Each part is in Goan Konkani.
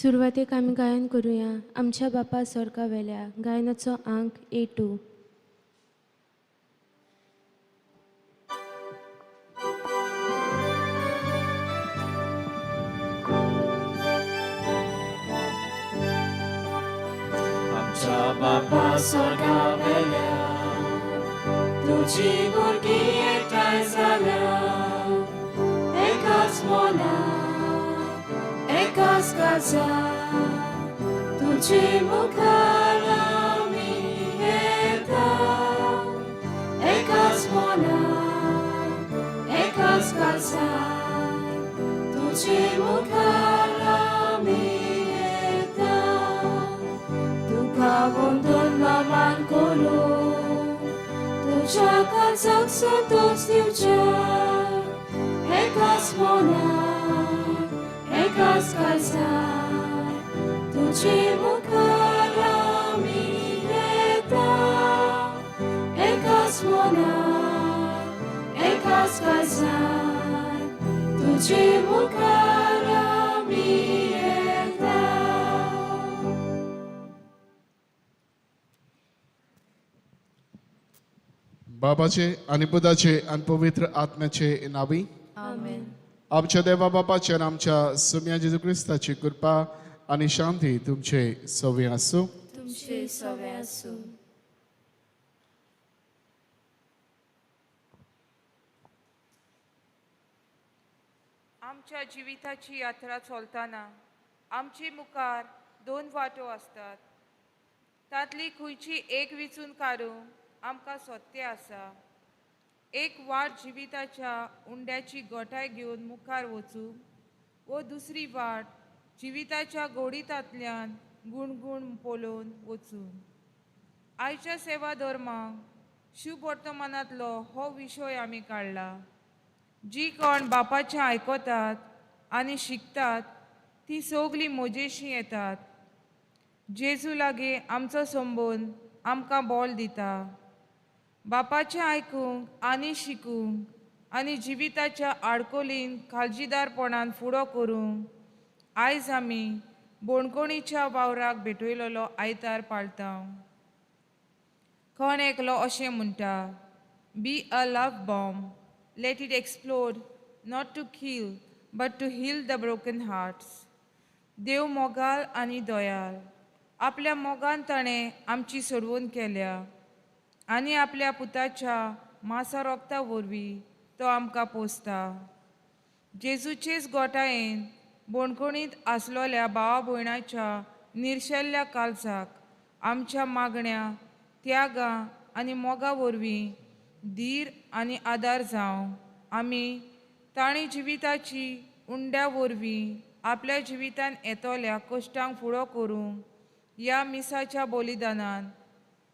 सुरवातेक आमी गायन करुया आमच्या बापा स्वर्गा वेल्या गायनाचो आंक A2. आमच्या बापा स्वर्गा वेल्या तुजी भुरगीं एकठांय जाल्या एकाच मनान एकाच काळजान तुजे मुखार आमी येता एकाच मनान एकाच काळजान तुजे मुखार आमी येता तुका वंदन नमन करूं तुज्या काळजाक संतोष दिवच्या एकाच मनान एकाच काळजान तुजे मुखार आमी येता एकाच मनान एकाच काळजान तुजे मुखार आमी येता. बाबाचे आनी पुताचे आनी पवित्र आत्म्याचे नावी. आमेन. आमच्या देवा बापाचे आनी आमच्या सुम्या जेजू क्रिस्ताची कृपा आनी शांती तुमचे सवे आसूं. तुमचे सवे आसूं. आमच्या जिविताची यात्रा चलतना आमचे मुखार दोन वाटो आसतात. तांतली खंयची एक विचून काडूंक आमकां सत्य आसा. एक वाट जिविताच्या उंड्याची गोठाय घेवन मुखार वचूंक वो दुसरी वाट जिविताच्या गोडितांतल्यान गुणगुण पळोवन वचूंक. आयच्या सेवा धर्माक शुभ वर्तमानांतलो हो विशय आमी काडला. जी कोण बापाचें आयकतात आनी शिकतात ती सगलीं म्हजेशीं येतात. जेजू लागीं आमचो संबंद आमकां बोल दिता. बापाचें आयकूंक आनी शिकूंक आनी जिविताच्या आडकोलीन काळजीदारपणान फुडो करूंक आयज आमी बोणकोणीच्या वावराक भेटयलेलो आयतार पाळता. कोण एकलो अशें म्हणटा, be a love bomb, let it explode, not to kill but to heal the broken hearts. देव मोगाल आनी दयाल. आपल्या मोगान ताणें आमची सोडवण केल्या आनी आपल्या पुताच्या मासा रोगता वरवीं तो आमकां पोसता. जेजूचेच गोठायेन बोणकोणींत आसलोल्या भावा भयणाच्या निर्शेल्ल्या काळजाक आमच्या मागण्या त्यागां आनी मोगा वरवीं धीर आनी आदार जावं. आमी तांणी जिविताची उंड्या वरवीं आपल्या जिवितान येतल्या कश्टांक फुडो करूंक ह्या मिसाच्या बलिदानान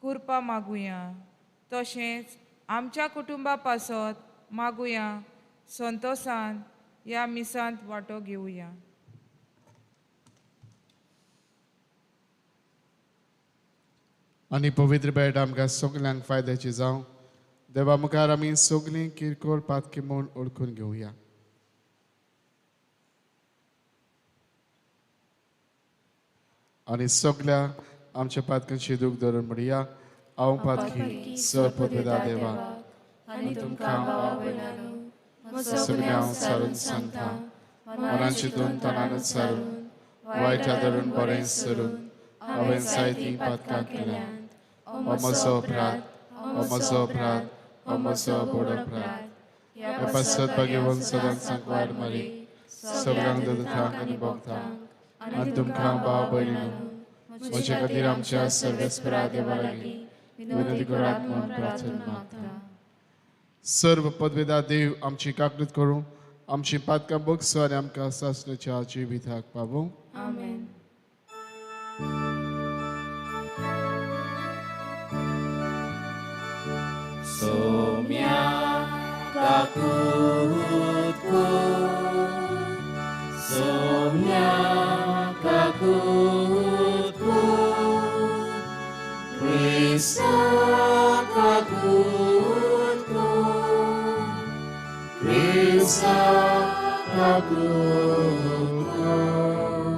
कृपा मागुया. तशेंच आमच्या कुटुंबा पासत मागुया. संतोसान ह्या मिसांत वांटो घेवया. आनी पवित्र भेट आमकां सगल्यांक फायद्याची जावं. देवा मुखार आमी सगलीं किरकोळ पातकी म्हूण ओळखून घेवया. आनी सगल्या आमच्या पातकांची दूख धरून म्हणया, हांव पातकी सर्वपदा देवा आनी तुमकां भावा भयणांनो सगळें हांव सारून सांगता, मनान चिंतून तणानच सारून वायटा धरून बरें सरून हांवें जायतीं पातकां केल्यांत. हो म्हजो अपराध, हो म्हजो अपराध, हो म्हजो व्हड अपराध. ह्या पासत भाग्यवंत सदांच सांकवार मारी सगळ्यांक दत्तांक आनी भोगतांक आनी तुमकां भाव भयणीनो म्हजे खातीर आमच्या सर्वेस्परा देवा लागीं विनंती करात म्हूण प्रार्थना मागता. सर्व पदवेदा देव आमची काकूत करूं, आमची पातकां बोगसो आनी आमकां सासणाच्या जिविताक पावूं. आमेन. सोम्या काकूत कर, सोम्या काकूत कर, क्रिस्ता काकूत कर, क्रिस्ता काकूत कर,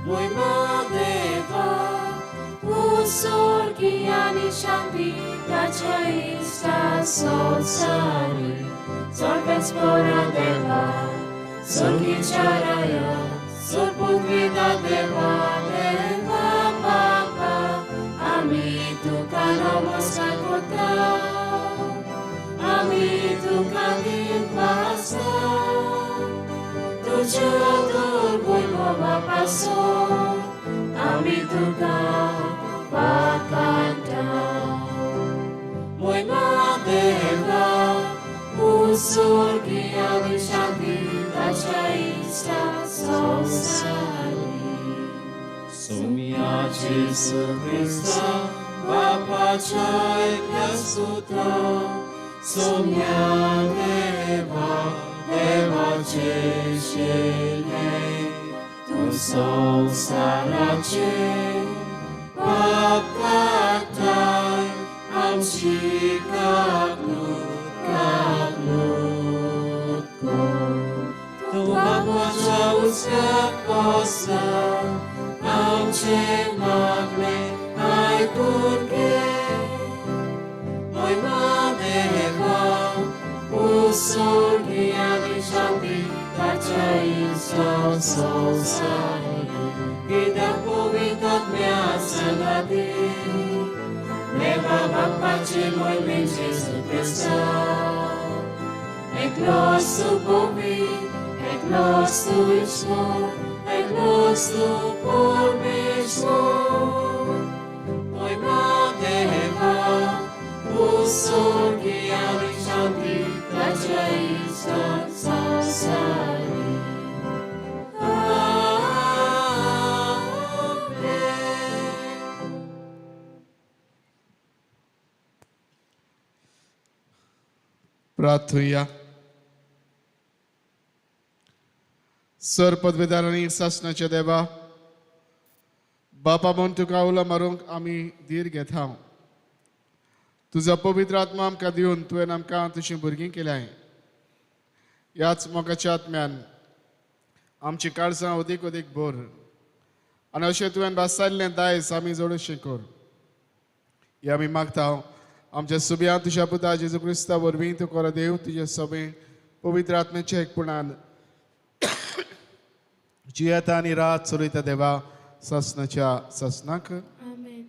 मोहिमा देवा उस्वर्गी आनी शांती ताच्या इश्टा संवसारी सर्वेस्पोरा देवा स्वर्गीच्या राया सुपुत्विता देवा देवा बापा आमी तुका नमस्कार करता आमी तुका दिनवासता तुज्या दुर्भुयमो बापासून आमी तुका वाखाणटा मोहिमा देवा उस्वर्गी आनी शांती ताच्या इश्टा संवसारी सोम्या जेजू क्रिस्ता बापाच्या एकल्या सुता सोम्या देवा देवाचे शिले तूं संवसाराचे पाप काडटाय आमची काकलूत काकलूत कर तूं बापाच्या उजव्याक बसला आमचे मागणे आयकून घे मोहिमा देवा उस्वर्गी आनी शांती ताच्या इश्टा संवसारी कित्याक पवित्र आत्म्या सांगाती देवा बापाचे मोहिमे जेजू क्रिस्ता एकलोच तूं पवित्र एकलोच तूं ईश्वर एकलोच तूं परमेश्वर मोहिमा देवा उस्वर्गी आनी शांती ताच्या इश्टा संवसारी आमेन. प्रार्थुया. सर पदवेदार आनी सासणाच्या देवा बापा म्हूण तुका उलो मारूंक आमी धीर घेता. तुजो पवित्र आत्मा आमकां दिवन तुवें आमकां तुजीं भुरगीं केल्याय. ह्याच मोगाच्या आत्म्यान आमची काळजां अदीक अदीक भर आनी अशें तुवें भासायल्लें दायज आमी जोडूशें कर. हें आमी मागता आमच्या सुब्या तुज्या पुता जेजू क्रिस्ता वरवीं. तूं कोरो देव तुजे सगळें पवित्र आत्म्याच्या एकपणान जियेता आनी रात चलयता देवा सासणाच्या सासणाक. आमेन.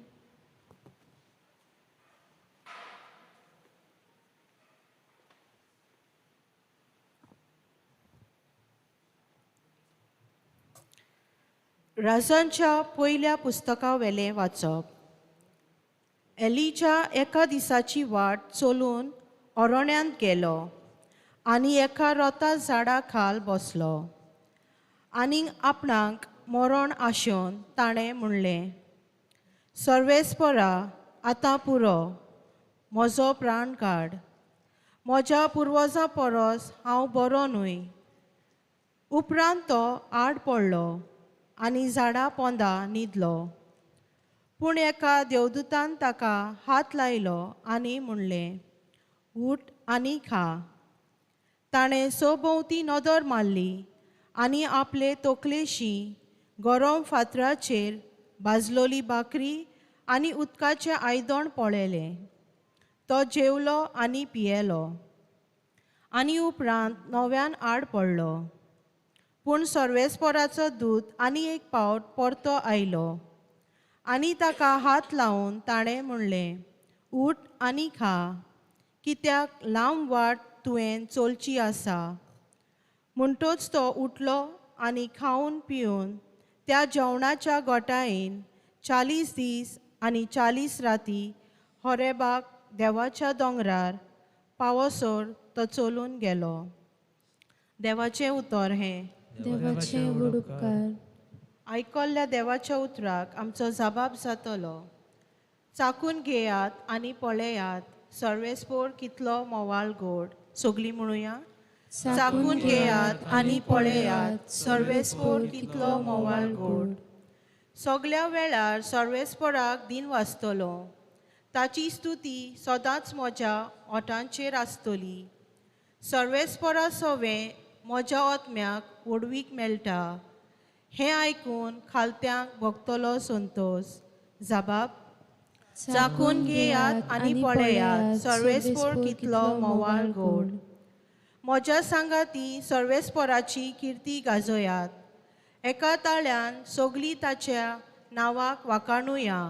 राजांच्या पयल्या पुस्तका वेलें वाचप. एलिजा एका दिसाची वाट चलून अरण्यांत गेलो आनी एका रोता झाडा खाल बसलो आनी आपणाक मरण आशेवन ताणें म्हणलें, सर्वेस्परा आतां पुरो, म्हजो प्राण काड, म्हज्या पुर्वजां परस हांव बरो न्हय. उपरांत तो आड पडलो आनी झाडा पोंदा न्हिदलो. पूण एका देवदूतान ताका हात लायलो आनी म्हणलें, उठ आनी खा. ताणें सभोंवती नदर मारली आनी आपले तकलेशी गरम फातराचेर भाजलोली भाकरी आनी उदकाचें आयदण पळयलें. तो जेवलो आनी पियेलो आनी उपरांत नव्यान आड पडलो. पूण सर्वेस्पराचो दूत आनी एक पावट परतो आयलो आनी ताका हात लावन ताणें म्हणलें, उठ आनी खा, कित्याक लांब वाट तुवें चलची आसा. म्हणटोच तो उठलो आनी खावन पिवन त्या जेवणाच्या गोटायेन 40 दीस आनी 40 राती होरेबाक देवाच्या दोंगरार पावसर तो चलून गेलो. देवाचें उतर हें. देवाचे व्हड उपकार. आयकल्ल्या देवाच्या उतराक आमचो जबाब जातलो. चाकून घेयात आनी पळयात सर्वेस्पोर कितलो मोवाळ गोड. सगळीं म्हणुया, चाकून घेयात आनी पळयात सर्वेस्पोर कितलो मोवाळ गोड. सगल्या वेळार सर्वेस्पोराक दिन वाचतलो, ताची स्तुती सदांच म्हज्या ओठांचेर आसतली. सर्वेस्पोरा सवें म्हज्या आत्म्याक व्हडवीक मेळटा. हें आयकून खालत्यांक भोगतलो संतोस. जबाब चाखून घेयात आनी पळयात सर्वेस्पोर कितलो मोवाळ गोड. म्हज्या सांगाती सर्वेस्पोराची किर्ती गाजयात. एका ताळ्यान सगळीं ताच्या नांवाक वाखाणुया.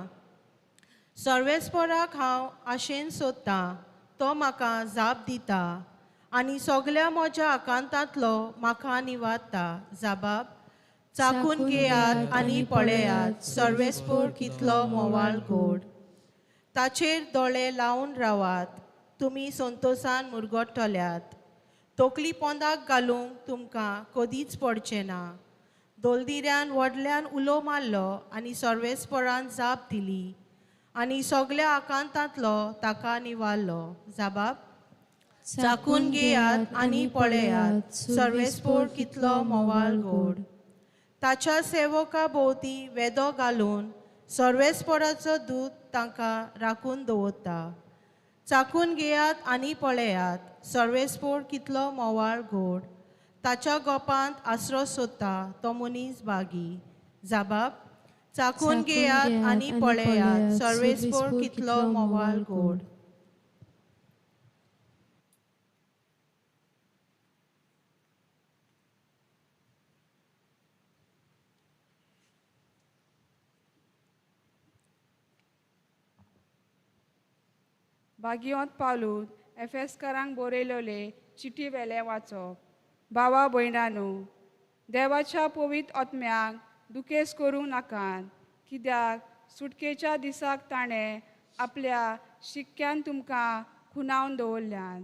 सर्वेस्पोराक हांव आशेन सोदतां, तो म्हाका जाप दिता आनी सगल्या म्हज्या आकांतांतलो म्हाका निवारता. जबाब चाखून घेयात आनी पळयात सर्वेस्पोर कितलो मोवाळ गोड. ताचेर दोळे लावन रावात, तुमी संतोसान मुरगट्टल्यात. तकली पोंदाक घालूंक तुमकां कदीच पडचें ना. दोलदिऱ्यान व्हडल्यान उलो मारलो आनी सर्वेस्पोरान जाप दिली आनी सगल्या आकांतांतलो ताका निवारलो. जबाब चाखून घेयात आनी पळयात सर्वेस्पोर कितलो मोवाळ गोड. ताच्या सेवका भोंवती वेदो घालून सर्वेस्पोराचो दूत तांकां राखून दवरता. चाखून घेयात आनी पळयात सर्वेस्पोर कितलो मोवाळ गोड. ताच्या गोपांत आसरो सोदता तो मनीस बागी. जबाब चाखून घेयात आनी पळयात सर्वेस्पोर कितलो मोवाळ गोड. बागियोंत पावलून एफेस्करांक बरयलोले चिटी वेले वाचप. भावा भयणानू, देवाच्या पवित्र आत्म्याक दुखेस करूंक नाकात, कित्याक सुटकेच्या दिसाक ताणें आपल्या शिक्क्यान तुमकां खुणावन दवरल्यान.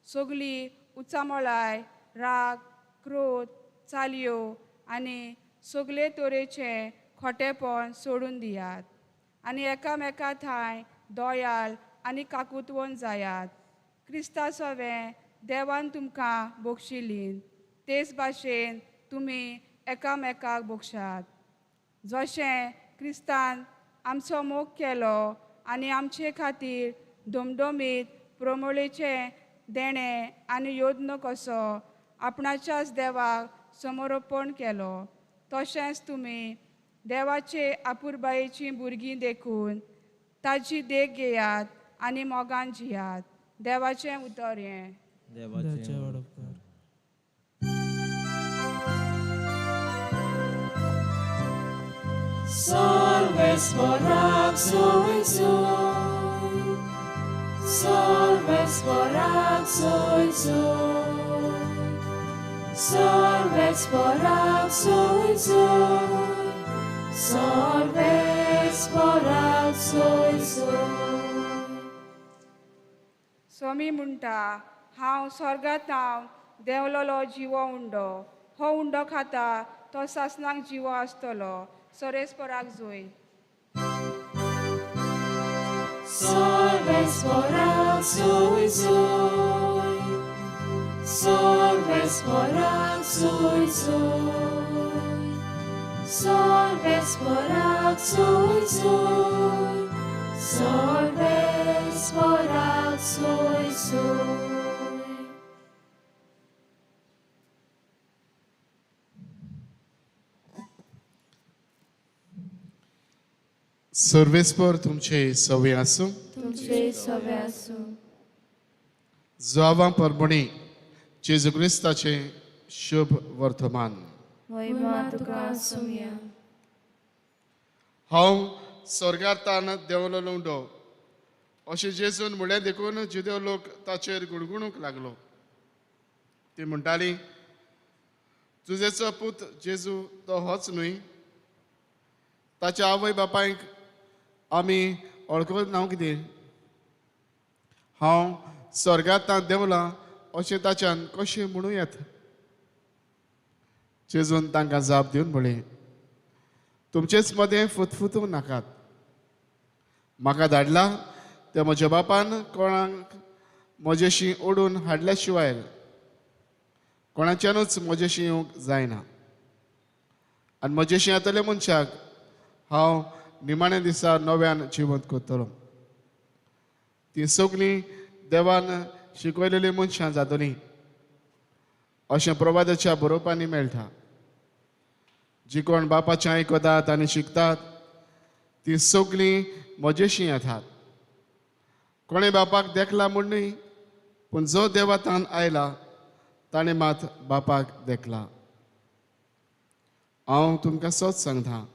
सगळी उचामळाय, राग, क्रोध, चालयो आनी सगळे तरेचें खोटेपण सोडून दियात आनी एकामेका थांय दयाल आनी काकुतवन जायात. क्रिस्ता सवें देवान तुमकां बक्षिलीन, तेच भाशेन तुमी एकामेकाक बक्षात. जशें क्रिस्तान आमचो मोग केलो आनी आमचे खातीर डोमडोमीत प्रमोळेचें देणें आनी योद्न कसो आपणाच्याच देवाक समर्पण केलो, तशेंच तुमी देवाचे आपुरबायेचीं भुरगीं देखून ताजी देख घेयात आनी मोगान जियात. देवाचें उतर हें. देवाचें उपकार. सर्वेस्पोराक सोय सोय, सर्वेस्पोराक सोय सोय, सर्वेस्पोराक सोय सोय, सर्वेस्पोराक सोय सोय. स्वामी म्हणटा, हांव स्वर्गांत हांव देंवलोलो जिवो उंडो. हो उंडो खाता तो सासणाक जिवो आसतलो. सर्वेस्पोराक जोय. सर्वेस्पोराक सोय सोय, सर्वेस्पोराक सोय सोय, सर्वेस्पोराक सोय सोय, सर्वेस्पोराक सोय सोय. सर्वेस्पोर तुमचे सवे आसूं. तुमचे सवे आसूं. जावां परमणी जेजू क्रिस्ताचें शुभ वर्तमान. महिमा तुका आसुया. हांव स्वर्गार तान देंवलो उंडो अशें जेजून म्हणलें देखून जुदेव लोक ताचेर गुणगुणूंक लागलो. ती म्हणटाली, तुजेचो पूत जेजू तो होच न्हय? ताच्या आवय बापायक आमी वळखत ना कितें? हांव स्वर्गांत देंवलां अशें ताच्यान कशें म्हणूं येत? जेजून तांकां जाप दिवन म्हणलें, तुमचेच मदें फुतफुतूंक नाकात. म्हाका धाडला त्या म्हज्या बापान कोणाक म्हजेशी ओडून हाडल्या शिवाय कोणाच्यानूच म्हजेशी येवंक जायना. आनी म्हजेशी येतल्या मनशाक हांव निमाण्या दिसा नव्यान जिवंत करतलो. ती सगळीं देवान शिकयलेलीं मनशां जातलीं अशें प्रवादाच्या बरोवपांनी मेळटा. जी कोण बापाचें आयकतात आनी शिकतात ती सगळीं म्हजेशीं येतात. कोणें बापाक देखला म्हूण न्हय, पूण जो देवातान आयला ताणें मात बापाक देखला. हांव तुमकां सत सांगता,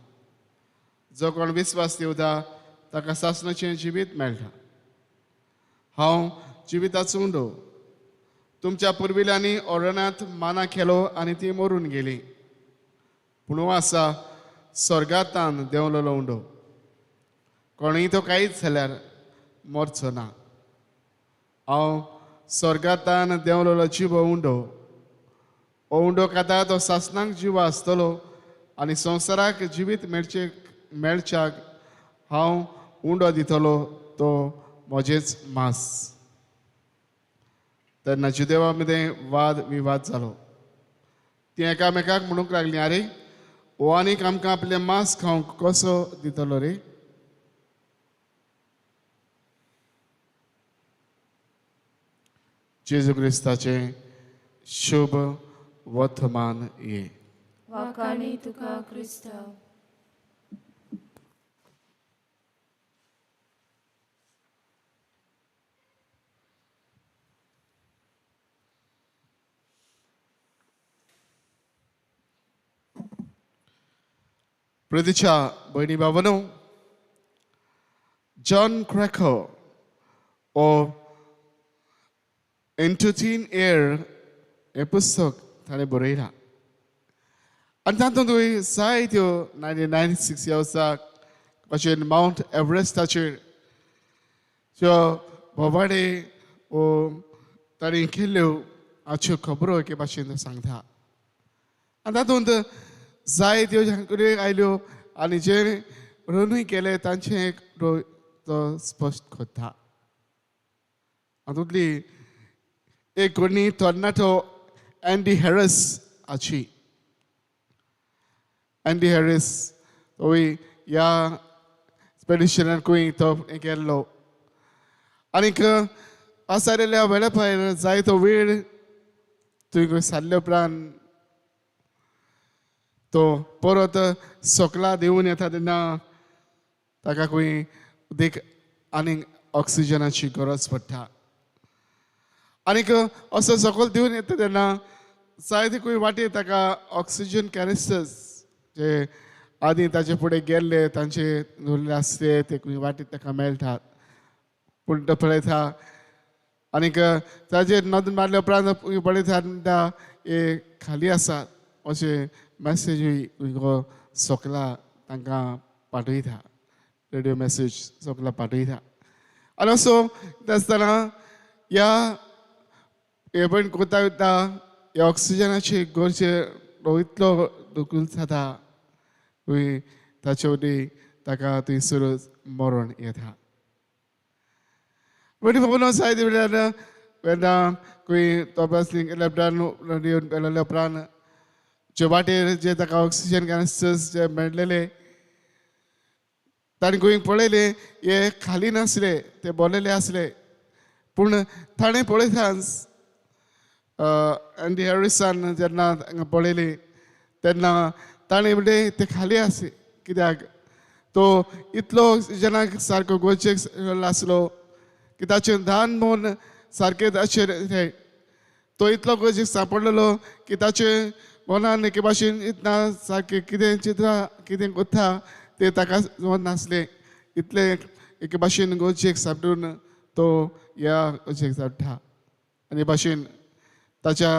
जो कोण विस्वास दिवता ताका सासणाचें जिवीत मेळटा. हांव जिविताचो उंडो. तुमच्या पुर्विल्यांनी अरण्यांत माना केलो आनी ती मरून गेली, पूण हो आसा स्वर्गांतान देंवलेलो उंडो. कोणूय तो कांयच जाल्यार मरचो ना. हांव स्वर्गांतान देंवलेलो जिवो उंडो. हो उंडो खाता तो सासणाक जिवो आसतलो आनी संवसाराक जिवीत मेळच्याक हांव उंडो दितलो तो म्हजेच मांस. तेन्ना जुदेवा मदें वाद विवाद जालो. ती एकामेकाक म्हणूंक लागली, आरे हो आनीक आमकां आपलें मांस खावंक कसो दितलो रे? जेजू क्रिस्ताचें शुभ वर्तमान ये. वाखाणी तुका क्रिस्तांव. प्रतिच्या भयणी बाबानो, जॉन क्रॅकर ओ इंटू थीन एअर हें पुस्तक ताणें बरयलां आनी तातूंतूय जायत्यो 1996 ह्या वर्साक अशें मावंट एव्हरेस्टाचेर त्यो भोवाडे वो ताणें केल्ल्यो हाच्यो खबरो एके भाशेन सांगता. आनी तातूंत जायत्यो झांकड्यो आयल्यो आनी जे रनूय केले तांचें एक तो स्पश्ट करता. हातूंतली एक कोणी तरणाटो अँडी हॅरिस हाची. अँडी हॅरिस तोय ह्या एक्सपेडिशनाकूय तो गेल्लो आनीक पासारिल्ल्या वेळा भायर जायतो वेळ थंय सारले उपरांत तो परत सकला देंवून येता तेन्ना ताका खंय उदीक आनीक ऑक्सिजनाची गरज पडटा. आनीक असो सकयल देंवून येता तेन्ना जायते खंय वाटेर ताका ऑक्सिजन कॅनिस्टर्स जे आदी ताचे फुडें गेल्ले तांचे उरले आसले ते खंय वाटेर ताका मेळटात. पूण तो पळयता आनीक ताजेर नदर मारल्या उपरांत पळयता म्हणटा हे खाली आसात अशें मॅसेजूय सकला तांकां पाठयता, रेडियो मॅसेज सकला पाठयता. आनी असो आसतना ह्या हे पण कोता वता ह्या ऑक्सिजनाची गरजे इतलो दुखून जाता ताचे वरवीं ताका थंयसरूच मरण येता. बरी बाबा जायते म्हणल्यार तेन्ना खंय तपासणी केल्या उपरांत केल्या उपरांत जे वाटेर जे ताका ऑक्सिजन कॅनिस्टर्स जे मेळलेले ताणें खंय पळयले हे खाली नासले, ते बोलेले आसले. पूण ताणें पळयताच अँडी हॅरिसान जेन्ना हांगा पळयली तेन्ना ताणें म्हणलें ते खाली आसले, कित्याक तो इतलो ऑक्सिजनाक सारको गरजेक आसलो की ताचें धान म्हूण सारकें ताचेर तो इतलो गरजेक सांपडलेलो की ताचें मनान एके भाशेन इतना सारकें कितें चिंतता कितें कोत्ता तें ताका नासलें. इतलें एके भाशेन गरजेक सांपडून तो ह्या गरजेक सांपडटा आनी भाशेन ताच्या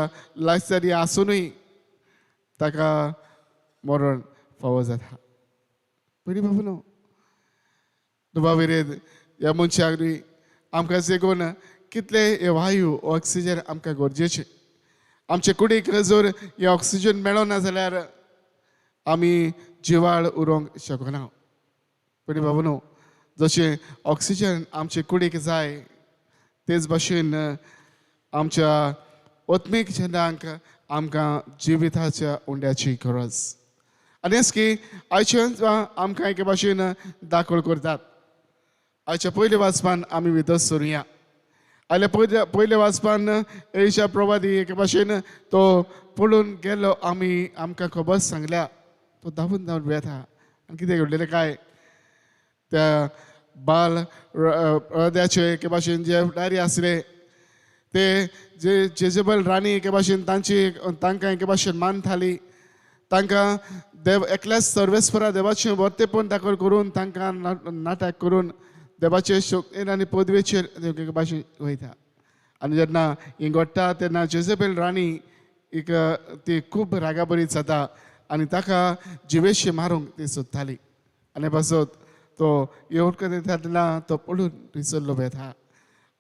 लागसारी आसुनूय ताका मरण फावो जाता. पयलीं बाबा न्हू दुबाविरेद ह्या मनशाक न्हय आमकां जगून कितले हे वायू ऑक्सिजन आमकां गरजेचें. आमचे कुडीक जर हे ऑक्सिजन मेळना जाल्यार आमी जिवाळ उरोंक शकना. पयलीं बाबा न्हू जशें ऑक्सिजन आमचे कुडीक जाय तेच भाशेन आमच्या आत्मीक जिणांक आमकां जिविताच्या उंड्याची गरज. आनी हेच की आयचे आमकां एके भाशेन दाखल करतात. आयच्या पयल्या वाचपान आमी विदस करुया. आयल्या पयल्या वाचपान एलिशा प्रवादी एके भाशेन तो पळून गेलो आमी आमकां खबर सांगल्या. तो धांवून धांवून वेता आनी कितें घडलेलें काय त्या बाल अर्द्याचे एके भाशेन जे फुडारी आसले ते जे जेजेबल राणी एके भाशेन तांची तांकां एके भाशेन मानताली तांकां देव एकल्याच सर्वेस्परा देवाचें वर्तेपण दाखल करून तांकां नाटक करून देवाचे शक्तीन आनी पदवेचेर एके भाशेन वयता आनी जेन्ना हें घडटा तेन्ना जेजेबेल राणी एक ती खूब रागाबरीत जाता आनी ताका जिवेशी मारूंक ती सोदताली आनी पासत तो येवटक येता तेन्ना तो पळून थंयसरलो वेता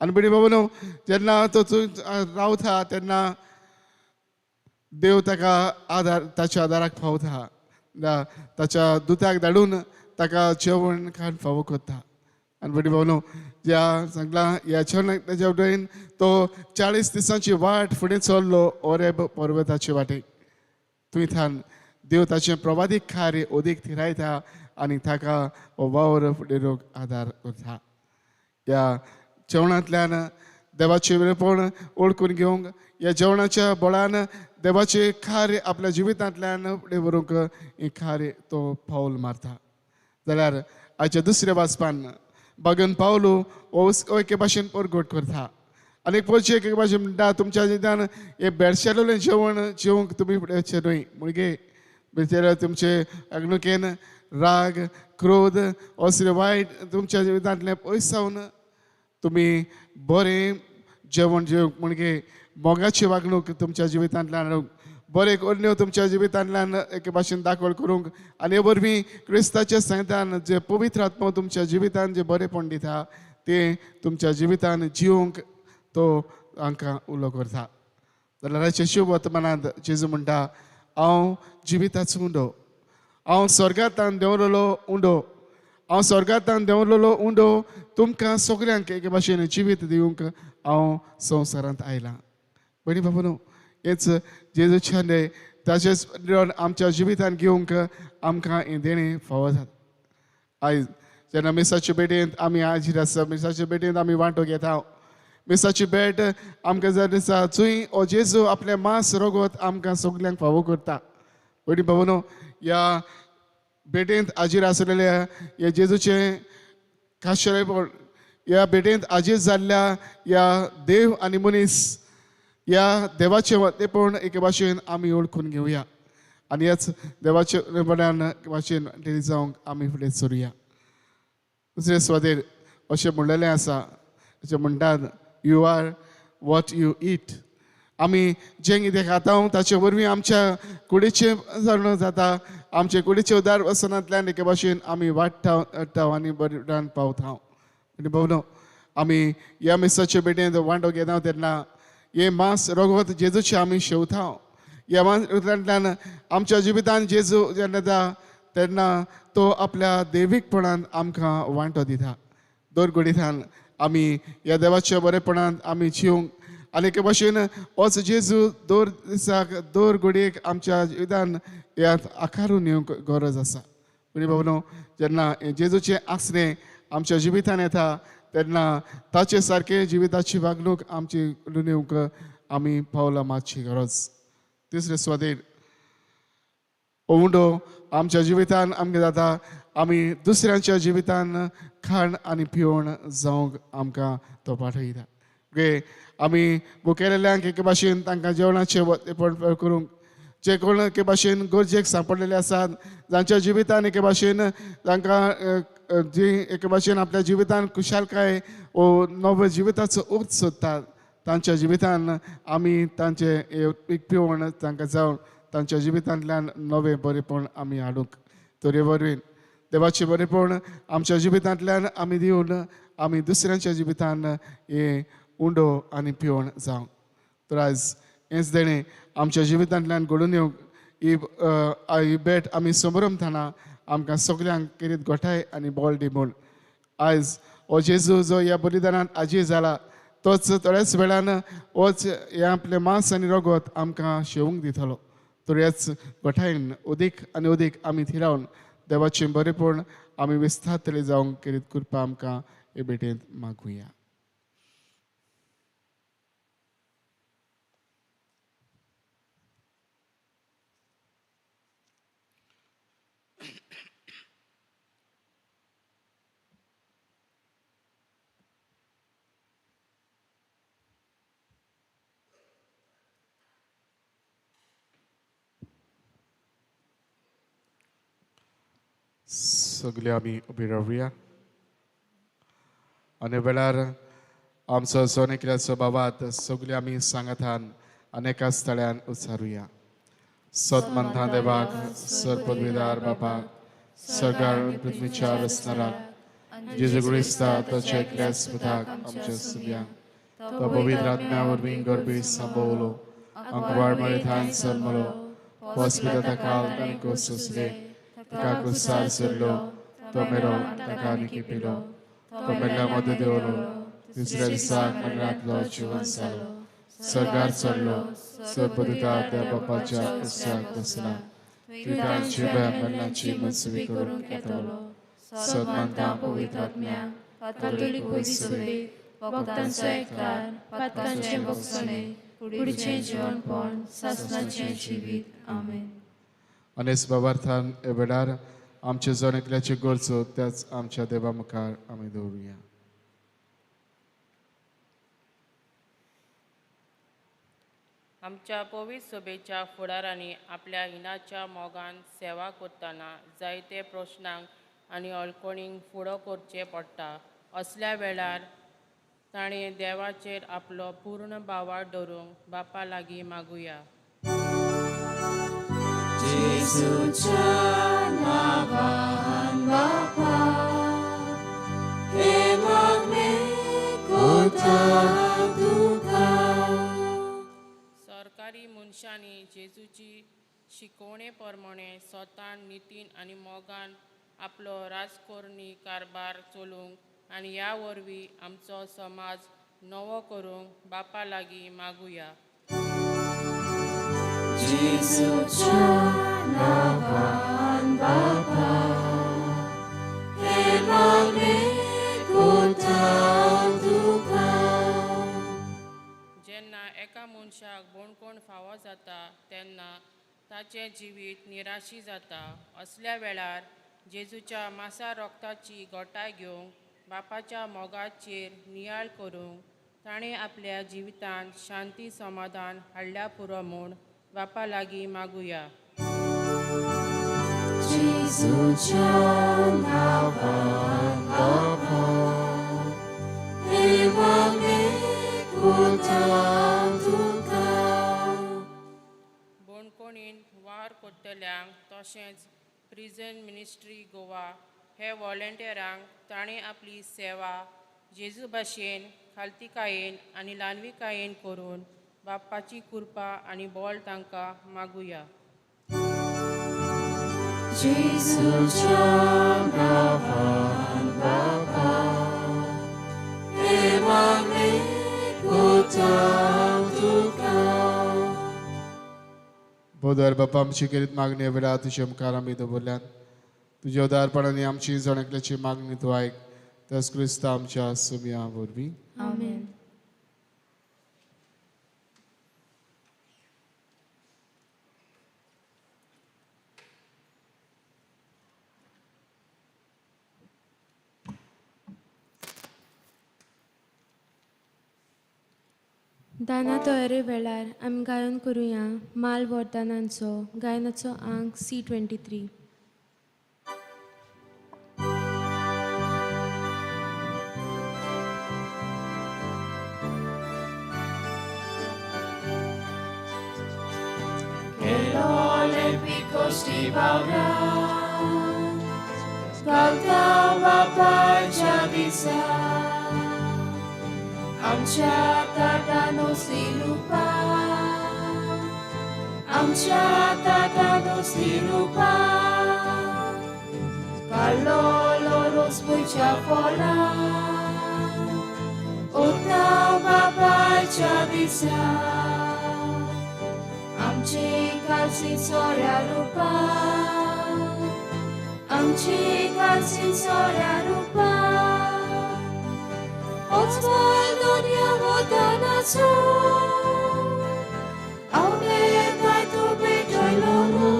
आनी भयणी बाबा जेन्ना तो थंय रावता तेन्ना देव ताका आदार ताच्या आदाराक पावता ताच्या दुताक धाडून ताका जेवण खाण फावो करता आनी भयणी बाबा ज्या सांगला ह्या जेवणाच्या वटेन तो 40 दिसांची वाट फुडें चल्लो ओरेब पर्वताचे वाटेक थंय थान देव ताचें प्रवादीक कार्य अदीक थिरायता आनी ताका हो वावर फुडें रोग आदार करता. ह्या जेवणांतल्यान देवाचें वेळपण ओळखून घेवंक ह्या जेवणाच्या बळान देवाचें कार्य आपल्या जिवितांतल्यान फुडें व्हरूंक हें कार्य तो पावल मारता. जाल्यार आयच्या दुसऱ्या वाचपान बागन पावलो हो एके भाशेन परगट करता आनी एक पोरचे एके भाशेन म्हणटा तुमच्या जिवितान हें बेडशेलें जेवण जेवंक तुमी फुडें वचचें न्हय मुगे भितर तुमचे वागणुकेन राग क्रोध असले वायट तुमच्या जिवितांतलें पयस जावन तुमी बरें जेवण जेवंक म्हणजे मोगाची वागणूक तुमच्या जिवितांतल्यान हाडूंक बरें करण्यो तुमच्या जिवितांतल्यान एके भाशेन दाखोवण करूंक आनी हे वरवीं क्रिस्ताच्या सांगतान जे पवित्र आत्मो तुमच्या जिवितान जे बरेंपण दिता तें तुमच्या जिवितान जिवंक तो हांकां उलो करता. जाल्यार आयच्या शुभ वर्तमानांत जेजू म्हणटा हांव जिविताचो उंडो हांव स्वर्गांतल्यान देंवलेलो उंडो हांव स्वर्गांतल्यान देंवलेलो उंडो तुमकां सगल्यांक एके भाशेन जिवीत दिवंक हांव संवसारांत आयलां. भयणी बाबा न्हू हेच जेजूचे न्हय ताचेच आमच्या जिवितान घेवंक आमकां हें देणें फावो जाता. आयज जेन्ना मिसाचे भेटेंत आमी हाजीर आसा मिसाचे भेटेंत आमी वांटो घेता मिसाची भेट आमकां जाय दिसा थंय हो जेजू आपलें मांस रगत आमकां सगल्यांक फावो करता. भयणी बाबा न्हू ह्या भेटेंत हाजीर आसलेल्या ह्या जेजूचें खाशेलेपण ह्या भेटेंत हाजीर जाल्ल्या ह्या देव आनी मनीस ह्या देवाचें वतेपण एके भाशेन आमी वळखून घेवया आनी ह्याच देवाचे वतेपणान एके भाशेन वांटेली जावंक आमी फुडें सरुया. दुसरे सुवातेर अशें म्हणलेलें आसा अशें म्हणटात you are what you eat. आमी जें कितें खाता ताचे वरवीं आमच्या कुडीचें जाणून जाता आमचे कुडीचे उदार वसनांतल्यान एके भाशेन आमी वाडटा वाडटा आनी बरें पावता. आनी भोवनो आमी ह्या मिसाचे भेटेंत वांटो घेता तेन्ना हें मांस रगत जेजूचें आमी शेवता. ह्या मांस रगतांतल्यान आमच्या जिवितान जेजू जेन्ना येता तेन्ना तो आपल्या देवीकपणान आमकां वांटो दिता. दर घडीतान आमी ह्या देवाच्या बरेपणान आमी जिवंक आनी एके भाशेन होच जेजू दर दिसाक दर घडयेक आमच्या जिवितान ह्या आकारून येवंक गरज आसा. भयणी बाबा जेन्ना जेजूचें आसणें आमच्या जिवितान येता तेन्ना ताचे सारकें जिविताची वागणूक आमची घडून येवंक आमी पावलां मारची गरज. तिसरे सुवातेर उंडो आमच्या जिवितान आमकां जाता आमी दुसऱ्यांच्या जिवितान खाण आनी पिवण जावंक आमकां तो पाठयता. गे आमी भुकेलेल्यांक एके भाशेन तांकां जेवणाचें वतेपण करूंक जे कोण एके भाशेन गरजेक सांपडलेले आसात जांच्या जिवितान एके भाशेन तांकां जी एके भाशेन आपल्या जिवितान खुशालकाय वो नव्या जिविताचो अर्थ सोदतात तांच्या जिवितान आमी तांचें एक पिवण तांकां जावन तांच्या जिवितांतल्यान नवें बरेंपण आमी हाडूंक. तर हे वरवीं देवाचें बरेंपण आमच्या जिवितांतल्यान आमी दिवन आमी दुसऱ्यांच्या जिवितान हें उंडो आनी पिवण जावंक. तर आयज हेंच देणें आमच्या जिवितांतल्यान घडून येवंक ही भेट आमी समरमताना आमकां सगल्यांक केरीत गोठाय आनी बळ दी म्हूण. आयज हो जेजू जो ह्या बलिदानान हाजीर जाला तोच थोड्याच वेळान होच हें आपलें मांस आनी रगत आमकां शेवंक दितलो. तर ह्याच गोठायेन अदीक आनी अदीक आमी थिरावन देवाचें बरेंपण आमी विस्तारतले जावंक केरीत कृपा आमकां हे भेटेंत मागुया. सगळे आमी उबी रावया आनी वेळार आमचो जण बाबात सगळे आमी सांगातान अनेका स्थळ्यान उचारुया. सतमंथा देवाक, सरपदवीदार बापाक, सरकार पृथ्वीच्या रचणाराक, जेजू क्रिस्ता ताच्या एकल्याच पुताक आमच्या सुब्यांक, तो पवित्र आत्म्या वरवीं गर्भी सांबवलो, अंकवाड मरेथान जल्मलो, हॉस्पिटल काल तांकां सोंसले, ताका क्रुसार चडलो, तो मेलो, ताका आनी पिलो, तो मेल्ल्या मदें देंवलो, तिसऱ्या दिसाक मरणांतलो जिवन जालो, सरकार चडलो, सरपदिता त्या बापाच्या कुस्याक बसला, तितांची मरणाची मनसुबी करूंक येतलो. सदमानता पवित्र आत्म्या, कातोलीक पयसुबे, भक्तांचो एककार, पातकांचें भोगसणें, कुडीचें जिवनपण, सासणाचें जिवीत. आमेन. अनेस बाबार्थान हे वेळार आमचे जण एकल्याचे गरजो त्याच आमच्या देवा मुखार आमी दवरुया. आमच्या पवित्र सभेच्या फुडारांनी आपल्या हिनाच्या मोगान सेवा करतना जायते प्रश्नांक आनी अडचणींक फुडो करचें पडटा. असल्या वेळार ताणें देवाचेर आपलो पूर्ण भावार्थ दवरूंक बापा लागीं मागुया. जेजूच्या नांवान बापा, हे मागणें करता तुका. सरकारी मनशांनी जेजूची शिकवणे प्रमाणे स्वतान नितीन आनी मोगान आपलो राजकारणी कारभार चलोवंक आनी ह्या वरवीं आमचो समाज नवो करूंक बापा लागीं मागुया. जेजूच्या नांवान बापा, हे मागणें करता तुका. जेन्ना एका मनशाक बोणकोण फावो जाता तेन्ना ताचें जिवीत निराशी जाता. असल्या वेळार जेजूच्या मासा रोगताची गोटाय घेवंक बापाच्या मोगाचेर नियाळ करूंक ताणें आपल्या जिवितांत शांती समाधान हाडल्या पुरो म्हूण बापा लागीं मागुया. जेजूच्या नांवान बापा, हे मागणें करता तुका. बोणकोणीन वावर करतल्यांक तशेंच प्रिजन मिनिस्ट्री गोवा हे वॉलंटियरांक ताणें आपली सेवा जेजू भाशेन खालतीकायेन आनी ल्हानविकायेन करून बापाची कृपा आनी बळ तांकां मागुया. जेजूच्या नांवान बापा, हे मागणें करता तुका. बोदर बापा, आमची करीत मागणी वेळार तुज्या मुखार आमी दवरल्यात. तुज्या उदारपणान आमची जण एकल्याची मागणी तूं आयक, त्याच क्रिस्ता आमच्या सुमया वरवीं. आमेन. दाना तयारे वेळार आमी गायन करुया माल वरदानांचो गायनाचो आंक C23. घालता बापायच्या दिसा, आमच्या ताटान असली रुपा, आमच्या ताटान असली रुपा, काडलो रोस पयच्या फळां, ओता बापायच्या दिसा, आमची कालसी सोऱ्या रुपा, आमची कालसी सोऱ्या रुपा, वचपाल दोनया वतानाचो, आवडे काय तूं भेटयलो गो,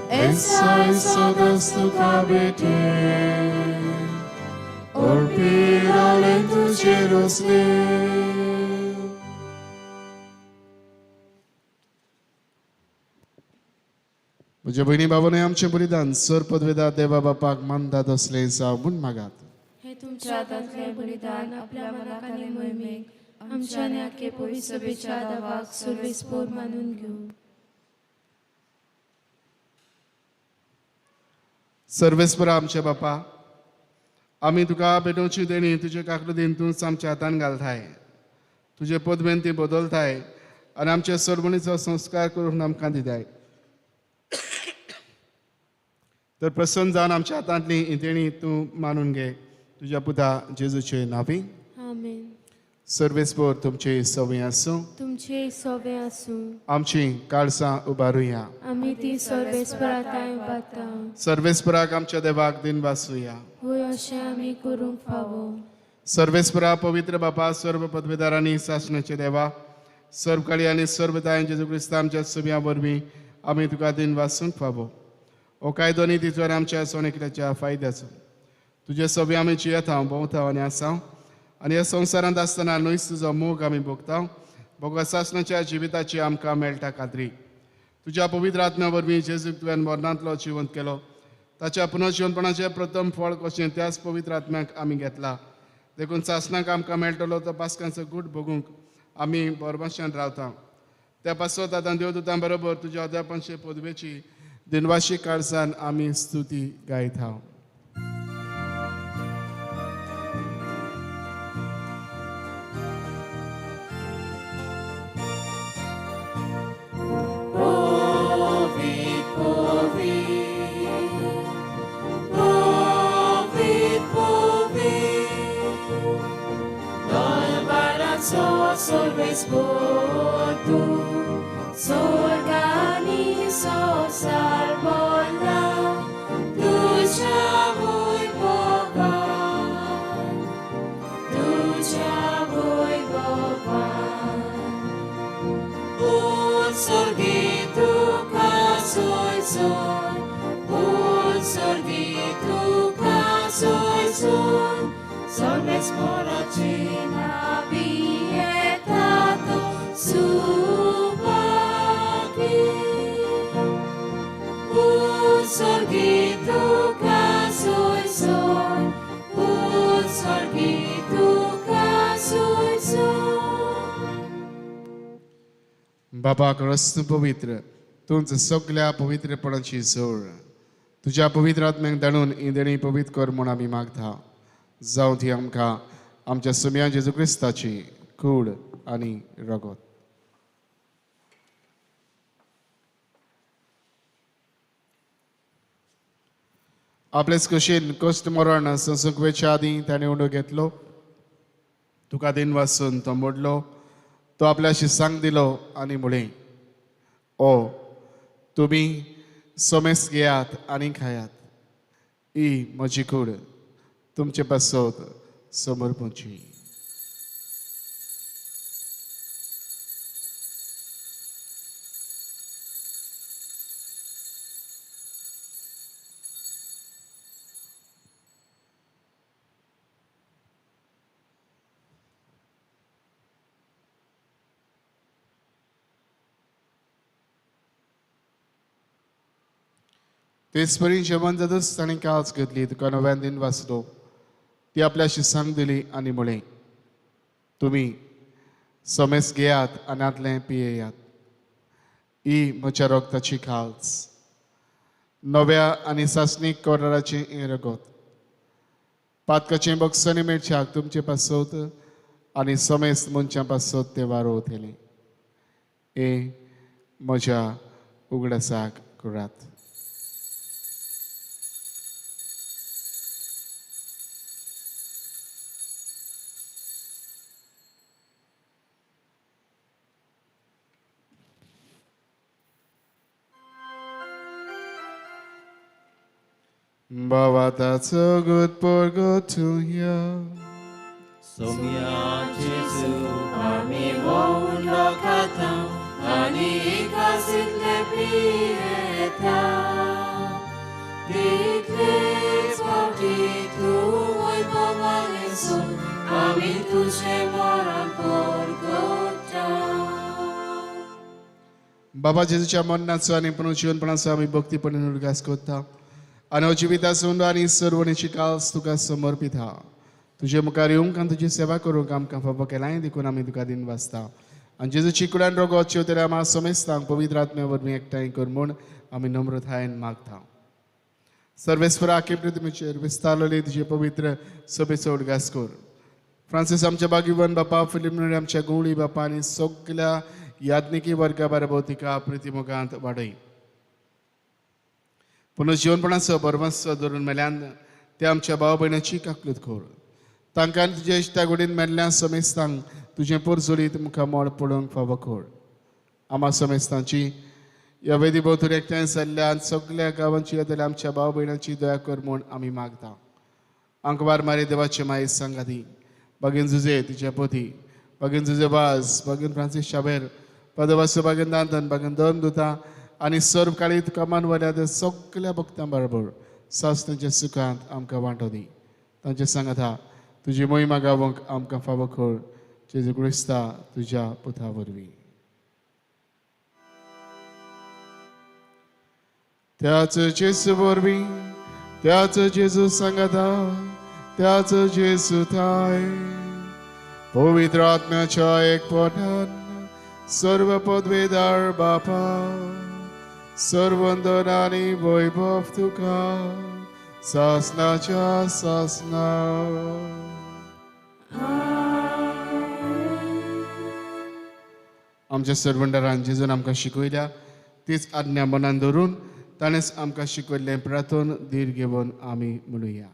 Esa सदांच तुका भेटे, अर्पिरालें तुजेर वसलें. म्हज्या भयणी बाबानूय आमचें बलिदान सर पदवेदा देवा बापाक मानतात असलें जावं म्हूण मागात. हे तुमच्या हातांतलें बलिदान आपल्या मनाक आनी मोहिमेक आमच्या आनी आख्खे पवित्र सभेच्या दावाक सर्वेस्पोर मानून घेवं. सर्वेस्परा आमच्या बापा, आमी तुका भेटोवची देणी तुजे काकलुदीन तूंच आमच्या हातान घालताय, तुजे पदवेन ती बदलताय आनी आमचे सरवणीचो संस्कार करून आमकां दिताय. तर प्रसन्न जावन आमच्या हातांतली ही देणी तूं मानून घे तुज्या पुता जेजूचे नांवी. आमेन. सर्वेस्पोर तुमचे सवय आसूं. तुमचे सोवे आसूं. आमची काळसां उबारुया. आमी ती सर्वेस्परा तांय उबारता. सर्वेस्पराक आमच्या देवाक दिन वासुया. वय अशें आमी करूंक फावो. सर्वेस्परा पवित्र बापा, सर्व पदवेदारांनी सासणाचे देवा, सर्व काळी आनी सर्व तांय जेजू क्रिस्ता आमच्या सुब्या वरवीं आमी तुका दिन वासूंक फावो. हो कायदो न्ही तिचो आमच्या सोणेकल्याच्या फायद्याचो. तुजे सगळे आमी जियेता, भोंवता आनी आसा आनी ह्या संवसारांत आसतना न्हयच तुजो मोग आमी भोगता. भोग सासणाच्या जिविताची आमकां मेळटा खात्री. तुज्या पवित्र आत्म्या वरवीं जेजूक तुवें मरणांतलो जिवंत केलो, ताच्या पुनर्जिवंतपणाचें प्रथम फळ कशें त्याच पवित्र आत्म्याक आमी घेतला. देखून सासणाक आमकां मेळटलो तो पास्कांचो गूट भोगूंक आमी बरबाशान रावता. त्या पासत आतां देवदूतां बरोबर तुज्या अध्यापनशे पदवेची दिनवाशी काळसान आमी स्तुती गायता. बाबा रस्त पवित्र तुमचं सगळ्या पवित्रपणाची जोड तुज्या पवित्र आत्म्याक धाडून ही देणी पवित्र कर म्हूण आमी मागता. जावं ती आमकां आमच्या सुम्या जेजू क्रिस्ताची कूड आनी रगत. आपलेच कशेन कश्ट मरण संसूंक वेच्या आदीं ताणें उंडो घेतलो, तुका दिन वासून तो मोडलो, तो आपल्या शिसांक दिलो आनी म्हळें, ओ तुमी समेस घेयात आनी खायात, ही म्हजी कूड तुमचे पासत समर्पणची. तेच परी जेवण जातच ताणें काळज घेतली, तुका नव्यान दिन वाचलो, ती आपल्या शिसांक दिली आनी म्हळें, तुमी समेस घेयात आनी आतलें पियेयात, ही म्हज्या रगताची काळज, नव्या आनी सासणीक कराराचें हें रगत, पातकाचें बक्षणी मेळच्याक तुमचे पासत आनी समेस मनशां पासत तें वारोवतलें. हें म्हज्या उगडासाक करात. Baba, that's a good poor go to hear. Somia Jesu, ami lokata, ani ikasitle pieta. Ditles bauti tu voi povalesu, ami tu se moran por gota. बाबा जेजूच्या मरणाचो आनी पुनर्जिवनपणाचो आमी भक्तीपणान उडगास करता आनी हो जिविताचो आनी सर्वणेची काल्स तुका समर्पिता. तुजे मुखार येवंक आनी तुजी सेवा करूंक आमकां फावो केलाय देखून आमी तुका दिन वाचता. आनी जेजूची कुडान रोगोत शेवतल्या आमा समेस्तांक पवित्र आत्म्या वरवीं एकठांय कर म्हूण आमी नम्रतायेन मागता. सर्वेस्परा आखे पृथ्वीचेर विस्तारलेली तुजे पवित्र सभेचो उडगास कर. फ्रांसीस आमच्या बागीवन बापा, फिलिमनरी आमच्या गवळी बापा आनी सगल्या याज्ञिकी वर्गा बरोबर तिका प्रितीमुखांत वाडय. पुनर्जिवनपणाचो बरवंस धरून मेल्यान ते आमच्या भाव भयणाची काकलूत कर. तांकां तुज्या इश्टा गोडीन मेल्ल्या समेस्तांक तुजें पोरजोडीत मुखामळ पळोवंक फावो कर. आमा समेस्तांची ह्या वेदी भोंवतणी एकठांय जाल्ल्या सगल्या गांवांची जाल्यार आमच्या भाव भयणाची दया कर म्हूण आमी मागता. आंकवार मारी देवाचे माये सांगाती बागेन जुजे तिच्या पोती, बागेन जुजे वाज, बागेन फ्रांसीस शाबेर, पदवासो बागेन दांतन, बागेन दोन दुता आनी सर्व काळी तुका मानवल्या त्या सगल्या भक्तां बरोबर सास तांच्या सुखांत आमकां वांटो दी. तांचे सांगाता तुजी मोहिमा गावंक आमकां फावो कर. जेजू क्रिस्ता तुज्या पुता वरवीं. त्याच जेजू वरवीं, त्याच जेजू सांगाता, त्याच जेजू थाय पवित्र आत्म्याच्या एकपणान सर्व पदवेदार बापा सर्वंदन आनी वैभव तुका सासनाच्या सासना. आमच्या सर्वंडरान जेजून आमकां शिकयल्या तीच आज्ञा मनान धरून ताणेंच आमकां शिकयल्लें प्रार्थन धीर घेवन आमी म्हणुया.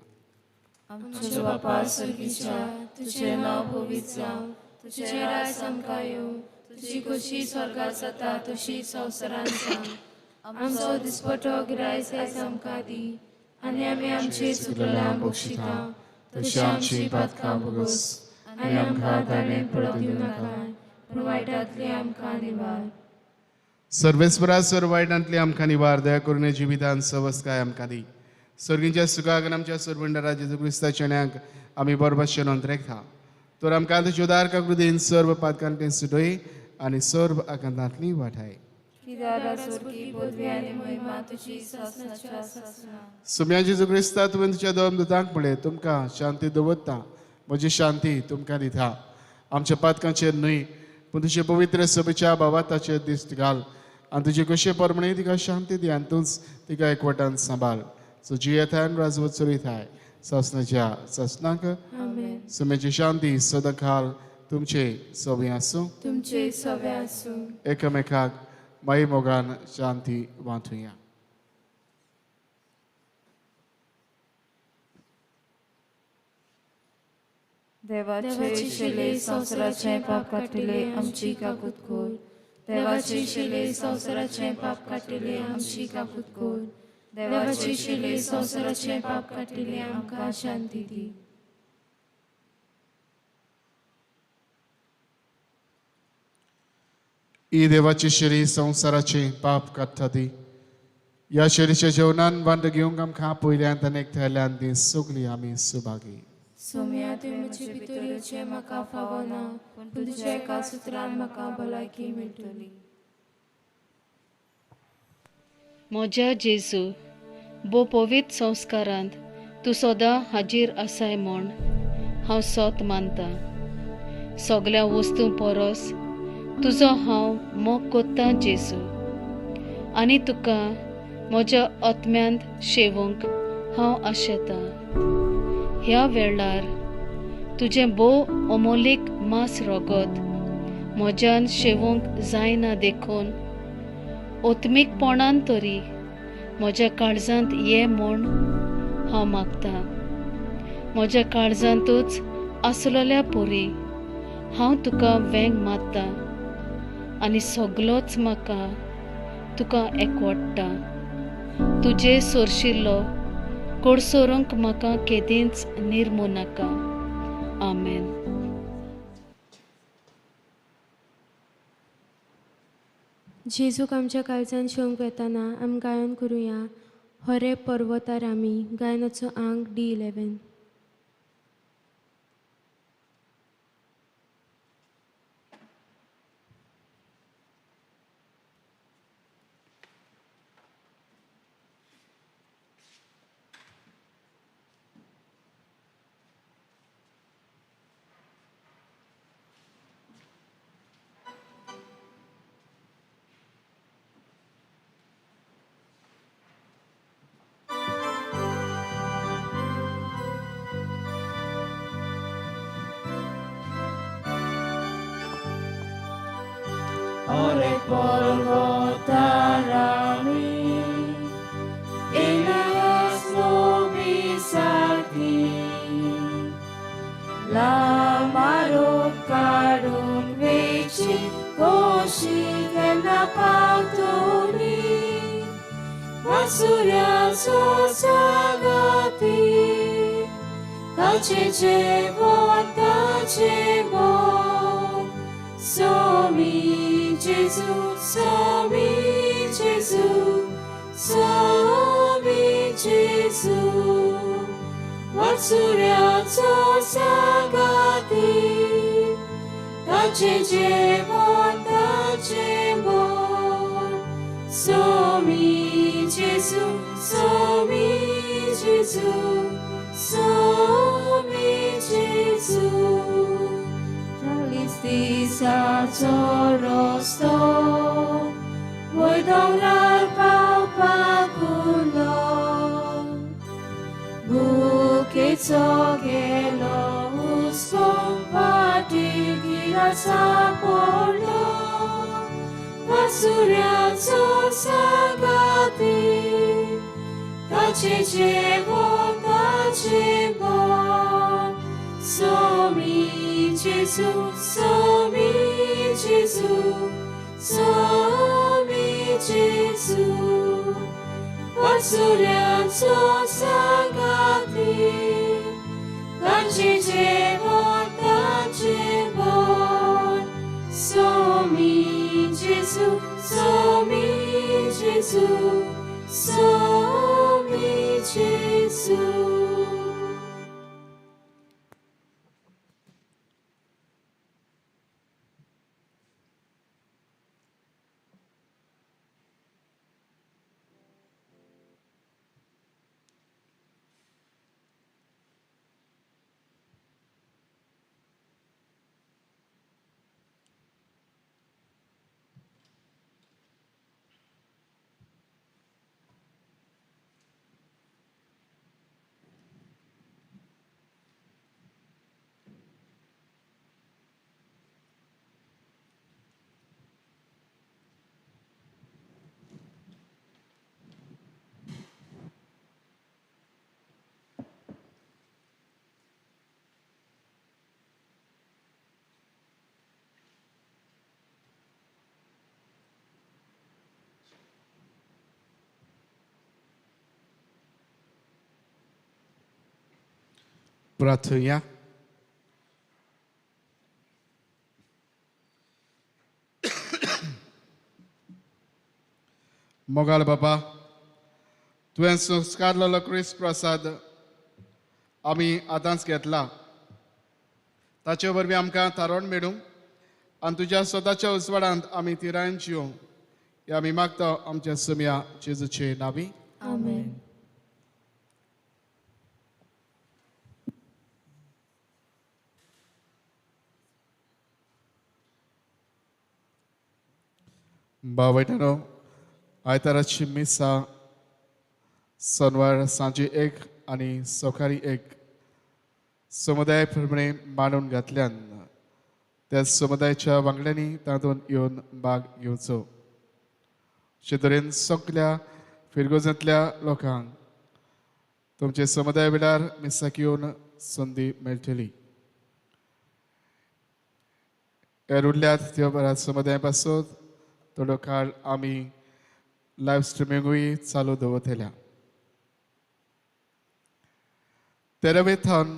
आमच्या बापा स्वर्गीच्या, तुजें नांव पवित्र जावं, तुजें राज आमकां येवं, तुजी खोशी स्वर्गात जाता तशी संवसारांत जावं. आमचो दिसपटो गिरायस आयज आमकां दी आनी आमी आमची चुकल्यां बक्षिता तशी आमची पातकां भोगस आनी आमकां ताणें पडूंक दिवं नाका पूण वायटांतली आमकां निवार. सर्वेस्परा सर्व वायटांतली आमकां निवार. दया करून जिवितान सवस्काय आमकां दी. सर्गींच्या सुखाक आनी आमच्या सर्वंडरा जेजू क्रिस्ताच्या ण्याक आमी बरोबर नोंदरेकता. तर आमकां तुज्या उदार काकृतीन सर्व पातकांतली सुटय आनी सर्व आकांतांतली वाठाय. सुम्या जेजू क्रिस्ता तुवें तुज्या दोन दुतांक पळय तुमकां शांती दवरता, म्हजी शांती तुमकां दिता. आमच्या पातकांचेर न्हय पूण तुजे पवित्र सभेच्या भावाताचेर दिश्ट घाल आनी तुजे कशे प्रमाणे तिका शांती दी आनी तूंच तिका एकवटान सांबाळ. सो जियेताय आनी राजवत चलयताय सासनाच्या सासनाक. सुमेची शांती सदांकाल तुमचे सवे आसूं, तुमचे सवे आसूं. एकामेकाक माई मोगान शांती वांटुया. देवाचे शिले संवसाराचें पाप काडटले आमची काकूत कर. देवाचे शिले संवसाराचें पाप काडटले आमची काकूत कर. देवाचे शिले संवसाराचें पाप काडटले आमकां शांती दी. ही देवाची शिरी संवसाराचें पाप काडटा ती. ह्या शिरीच्या जेवणान वांटो घेवंक आमकां पयल्यान आनी एकठांयल्यान ती सगळी आमी सुभागी. सोम्या, तुवें म्हजे भितर येवचें म्हाका फावो ना, पूण तुज्या एका सुत्रान म्हाका भलायकी मेळटली. म्हज्या जेजू, भोव पवित्र संस्कारांत तूं सदां हाजीर आसाय म्हूण हांव सत मानता. सगल्या वस्तूं परस तुजो हांव मोग कोत्तां जेजू, आनी तुका म्हज्या आत्म्यांत शेवूंक हांव आशेतां. ह्या वेळार तुजें भोव अमोलीक मांस रगत म्हज्यान शेवूंक जायना देखून ओत्मीकपणान तरी म्हज्या काळजांत ये म्हूण हांव मागतां. म्हज्या काळजांतूच आसलेल्या परी हांव तुका वेंग मारता आनी सगलोच म्हाका तुका एकवडटा. तुजे सोरशिल्लो कोडसोरूंक म्हाका केदींच निर्मू नाका. आमेन. जेजूक आमच्या काळजान शेवंक वेताना आमी गायन करुया होरे पर्वतार आमी, गायनाचो आंक D11. पर्वतार आमी एलियास नबी सारकी लामारो काडून वेची कोशी केन्ना पावतली वासुऱ्याचो सांगाती ताचें जेवण ताचें बोल स्वामी जेजू स्वामी जेजू स्वामी जेजू वासुऱ्याचो सांगाती ताचें जेवण ताचें बोल स्वामी जेजू स्वामी जेजू स्वामी जेजू 40 दिसाचो रस्तो वयर दोंगरार पावपाक उरलो भुकेचो गेलो हुस्को वाटेर गिरास सापडलो वासुऱ्याचो सांगाती ताचें जेवण ताचें बोल स्वामी जेजू स्वामी जेजू स्वामी जेजू वासुऱ्याचो सांगाती ताचें जेवण ताचें बोल स्वामी जेजू स्वामी जेजू स्वामी जेजू. प्रार्थुया. मोगाल बाबा, तुवें संस्कारलेलो क्रिस्त प्रसाद आमी आतांच घेतला, ताचे वरवीं आमकां थारोवन मेळूं आनी तुज्या स्वताच्या उजवाडांत आमी तिरायन जियों ह्या आमी मागता आमच्या सुम्या जेजूचे नावी. आमेन. भाव भयणांनो, आयताराची मिसा सोनवार सांजे 1 आनी सकाळी 1 समुदाय प्रमाणे मांडून घातल्यान त्या समुदायाच्या वांगड्यांनी तातूंत येवन भाग घेवचो. अशे तरेन सगल्या फिरगोजांतल्या लोकांक तुमचे समुदाय वेळार मिसाक येवन संदी मेळटली. हेर उरल्यात त्यो बऱ्या समुदाया पासून थोडो काळ आमी लायव्ह स्ट्रिमिंगूय चालू दवरतल्या. 13 थावन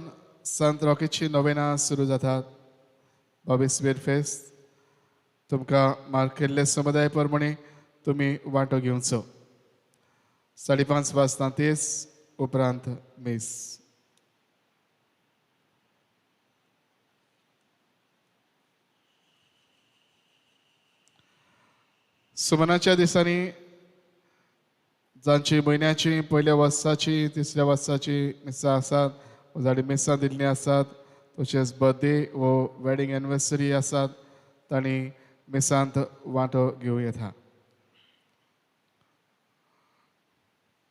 संत रॉकीची नोवेना सुरू जातात. 22 फेस्त तुमकां मार्क केल्ले समुदाय प्रमाणे तुमी वांटो घेवचो. 5:30 वाजता तेच उपरांत मीस. सुमनाच्या दिसांनी जांची म्हयन्याची पयल्या वर्साची तिसऱ्या वर्साची मिसां आसात जाणी मिसां दिल्लीं आसात तशेंच बर्थडे वो वेडींग एनिवर्सरी आसात तांणी मिसांत वांटो घेवं येता.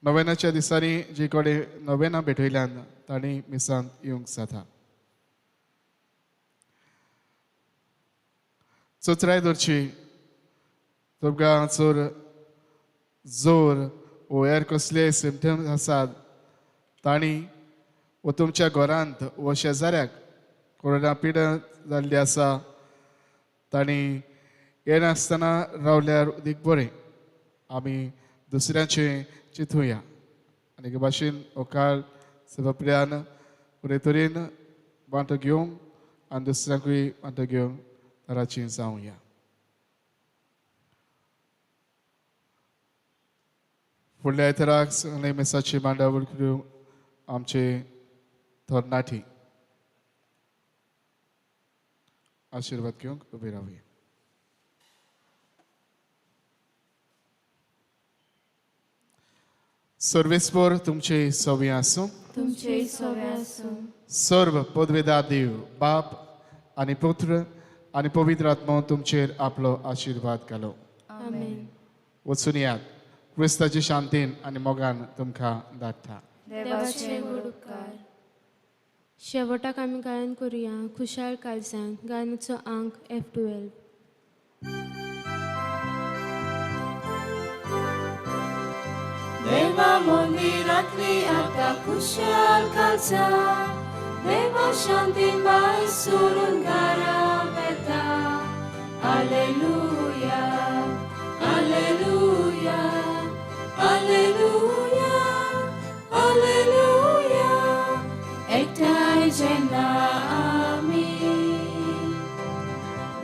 नोवेनाच्या दिसांनी जे कडेन नोवेना भेटयल्यान तांणी मिसांत येवंक जाता. चोचराय दवरची तुमकां जर जोर वो हेर कसले सिमटम्स आसात तांणी वो तुमच्या घरांत वो शेजाऱ्याक कोरोना पिडा जाल्ली आसा तांणी येनासतना रावल्यार उदीक बरें. आमी दुसऱ्यांचें चिंतुया आनी एके भाशेन हो काळ सभाप्रियान बरे तरेन वांटो घेवंक आनी दुसऱ्यांकूय वांटो घेवंक तराची जावया. फुडल्या आयताराक सगळे मिसाची मांडावळ करूंक आमचे तरणाटी आशिर्वाद घेवंक उबे रावया. सर्वेस्पर तुमचे सवे आसूं. तुमचे सवे आसूं. सर्व पदवेदार देव बाप आनी पुत्र आनी पवित्र आत्मो तुमचेर आपलो आशिर्वाद घालो. आमेन. वचून यात क्रिस्ताचे शांतीन आनी मोगान तुमकां धाडटा. देवाचे व्हड उपकार. शेवटाक आमी गायन करुया खुशाल काळजान. गायनाचो आंक F12. देवा मंदिरांतली आतां खुशाल काळजान, देवा शांतीन भायर सरून घरा वेता. Alleluia, alleluia, alleluia, alleluia. एकठांय जेन्ना आमी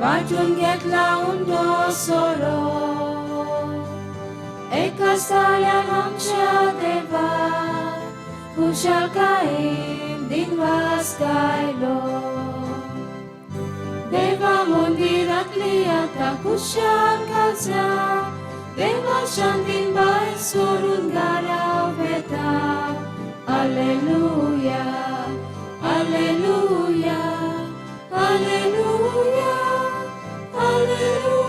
वांटून घेतला उंडो सोरो, एका साळ्यान आमच्या देवा खुशालकायेन दिनवास गायलो. देवा मंदिरांतली आतां खुशाल काळजान, देवा शांतीन भायर सरून घरा वेता. Alleluia, alleluia.